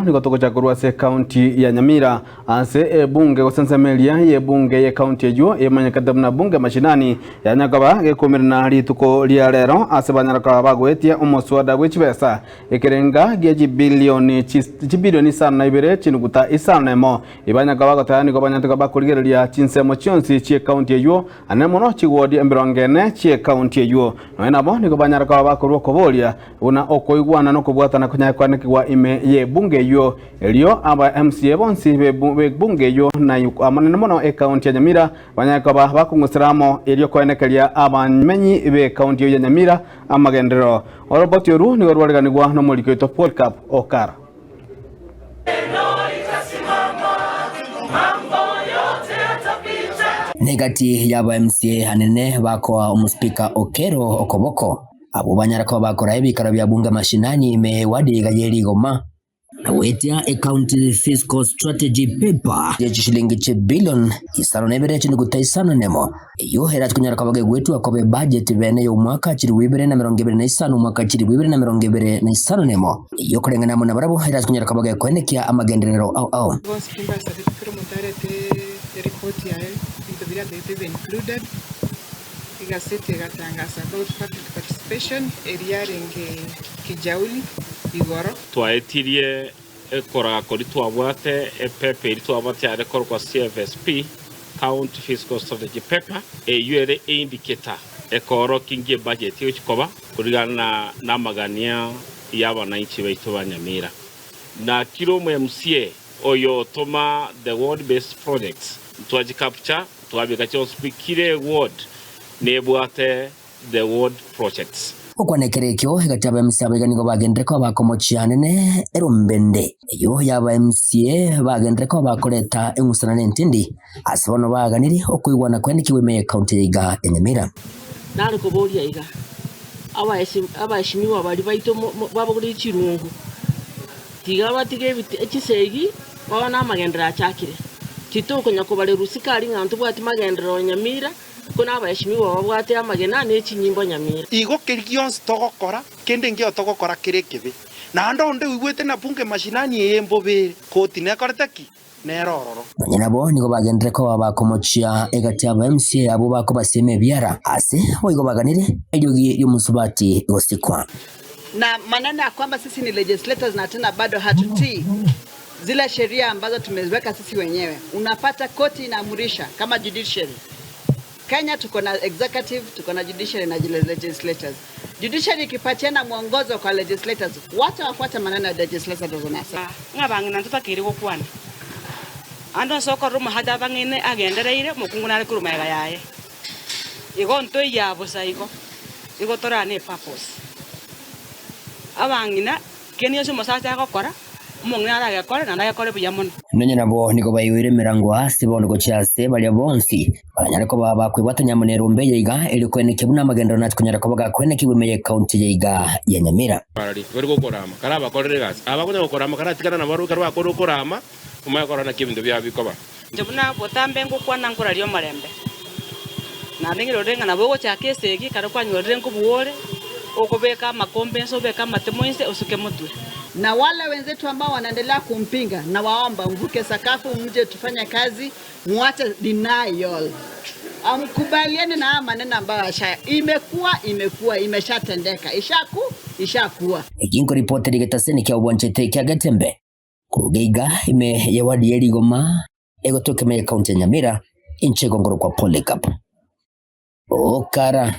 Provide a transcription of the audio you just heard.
nigo togocha korwa ase ekaunti ya Nyamira ase ebunge gose ensemo eria y'ebunge y'ekaunti eyio emanyekete buna bunge mashinani yanya koba gekomerana rituko ria rero ase banyara koba bagoetia omoswada bwe chibesa ekerenga gie chibilioni chibilioni isano na ibere chinuguta isano na emo Ibanya koba gotaya nigo banyarete koba bakorigereria chinsemo chionsi chi'ekaunti eyio Anene mono chigwodi emerongo ene chi'ekaunti eyio. Nonya nabo nigo banyare koba bakorua okoboria buna okoigwana na okobwatana konyare koanekigwa ime y'ebunge eyio. Erio aba MCA bonsi b'ebunge eyio na amanene mono ekaunti ya Nyamira banyare koba bakong'usera amo erio koenekeria abamenyi b'ekaunti eyio ya Nyamira amagenderero. Oroboti oru nigo rwareganigwa nomoriki oito Polycarp Okara. Negati y'aba MCA anene bakoa omospika Okello okoboko, abwo banyara koba bakora ebikaro bia bunge mashinani ime y'ewadi iga ye rigoma, na goetia ecounty fiscal strategy paper ye chishilingi chibilion isano na ibere chinuguta isano nemo. Eyio erache konyara koba gegwetwa koba ebudget bene y'omwaka chilifu 2025 omwaka chilifu 2025 nemo. Eyio koreng'ana amo nabarabwo erache konyara koba gekoenekia amagenderero ao ao. Bonsi timbasabete kera omonto arete eripoti yaye, ebinto biria atagete bibe included. Egaseti egatangasa about public participation eria yarenge Kijauri igoro. Twaetirie ekoraa koria twabwate epepa eria twabwate yare korokwa CFSP, County Fiscal Strategy Paper, eyio ere eindicator ekoorokia inki ebudget egochia koba korigana namagania y'abananchi baito ba Nyamira. Na kira omo MCA oyo otoma the ward based projects ntwachi capture twabeka chionsi pi kira eward nebwate the ward projects. Gokwana ekero ekio, egati y'aba-MC abaiga nigo bagenderere koba bakomochia anene erombende. Eyio y'aba-MCA bagenderere koba bakoreta eng'usana na entindi, ase bono baganirie okoigwana kwenekigwe ime y'ecounty ya iga ya Nyamira. Nare koboria iga, Abaheshimiwa baria baito babogoretie chirungu, tiga batige chisegi bono amagenderero achakire. Titokonya kobarerwa sikari ng'a ntobwati magenderero Nyamira. Ko nabaheshimiwa babwate amagena ne chinyimbo nyamira. Igo keria gionsi togokora, kende nkio togokora kere ekebe. Naende onde oigwete na bunge mashinani eye mbobe ere, koti nekorete ki? Nere ororo. Nonya nabo nigo bagenderere koba bakomochia egati aba MCA abwo bakobasiema ebiara, ase boigo baganire eriogi ri'omosubati gosikwa. Na maneno ya kwamba sisi ni legislators na tena bado hatutii zile sheria ambazo tumeziweka sisi wenyewe. Unapata koti inaamurisha kama judiciary. Kenya tuko na executive, tuko na judiciary na legislators. Judiciary ikipatiana mwongozo kwa legislators, wacha wafuate maneno ya legislators wanasema. Ng'a bang'ina ntotakeire gokwana. Ande onsi okorora omosacha abang'aine agendereire, omokungu nare korwa magega yaye. Igo ntoiyaa bosa igo, igo torane epurpose. Abang'ina, kende gionsi omosacha agokora, omong'ina aragekore naende agekore buya mono. Nonya nabo nigo baigoire emerango ase bono gochia ase baria bonsi baranyare koba bakwebwatania amo nerombe eye iga erio koenekia buna amagenderero nache konyara koba gakoenekigwa ime y'ecounty eye iga ya Nyamira. Barari bari gokorama, kare abakorere egasi. Aba konya gokorama kare atigana nabarabwo ekero bakorire okorama, omanye korora naki ebinto biabo bikoba. Inche buna botambe ngokwana nkoraria omorembe, naende ng'irorere ng'a nabo ogochaka esegi ekero kwanyorire nkobua ore, okobeka amakombe inse obeke amatemo inse osuke motwe. Na wale wenzetu ambao wanaendelea kumpinga nawaomba mvuke sakafu mje tufanye kazi muache denial amkubaliane na haya maneno ambayo asha imekuwa imekuwa imeshatendeka ishaku ishakuwa. Eki nkoripoteri getaseni kia obwanchete kia Getembe. Koruga iga ime ye wadi ye rigoma egotoka ime ye county ya Nyamira, inche igongoro kwa Polycarp Okara.